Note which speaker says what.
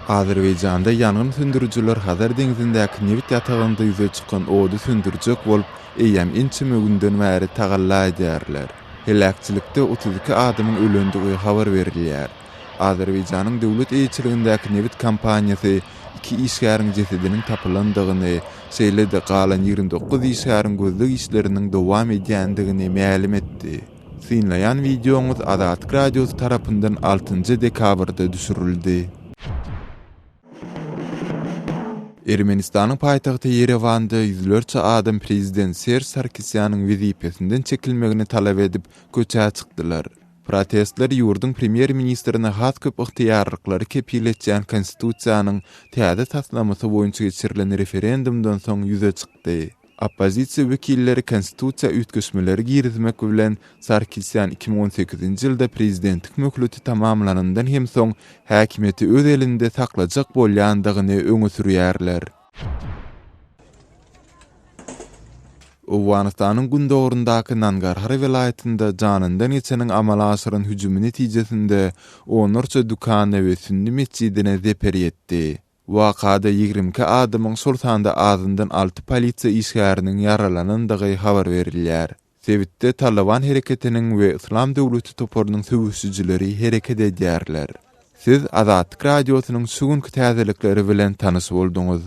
Speaker 1: Azerbaýjanda ýangyn söndürijiler Hazar deňzindäki nebit ýatagynda ýüze çykan ody söndürjek bolup, eýýäm ençeme günden bäri tagalla edýärler. Heläkçilikde 32 adamyň ölendigi habar berilýär. Azerbaýjanyň döwlet eýeçiligindäki nebit kompaniýasy iki işgäriň jesediniň tapylandygyny, şeýle-de galan 29 işgäriň gözleg işleriniň dowam edýändigini mälim etdi. Synlaýan wideoňyz Azatlyk Radiosy tarapyndan altynjy dekabrda düşürildi. Ermenistanyň paýtagty Ýerewanda ýüzlerçe adam prezident Serž Sarkisýanyň wezipesinden çekilmegini talap edip, köçä çykdylar. Protestler ýurduň premýer-ministrine has köp ygtyýarlyklary kepil etýän konstitusiýanyň täze taslamasy boýunça geçirilen referendumdan soň ýüze çykdy. Oppozisiýa wekilleri konstitusiýa üýtgeşmeleri girizmek bilen, Sarkisýan 2018-nji ýylda prezidentlik möhleti tamamlanandan hem soň häkimiýeti öz elinde saklajak bolýandygyny öňe sürýärler. Owganystanyň gündogaryndaky Nangarhar welaýatynda janyndan geçeniň amala aşyran hüjümi netijesinde onlarça dükana we sünni metjidine zeper ýetdi. Wakada 22 adamyň, şol sanda azyndan alty polisiýa işgäriniň ýaralanandygy habar berilýär. Sebitde Talyban hereketiniň we Yslam döwleti toparynyň söweşijileri hereket edýärler. Siz Azatlyk Radiosynyň şu günki täzelikleri bilen tanyş bolduňyz.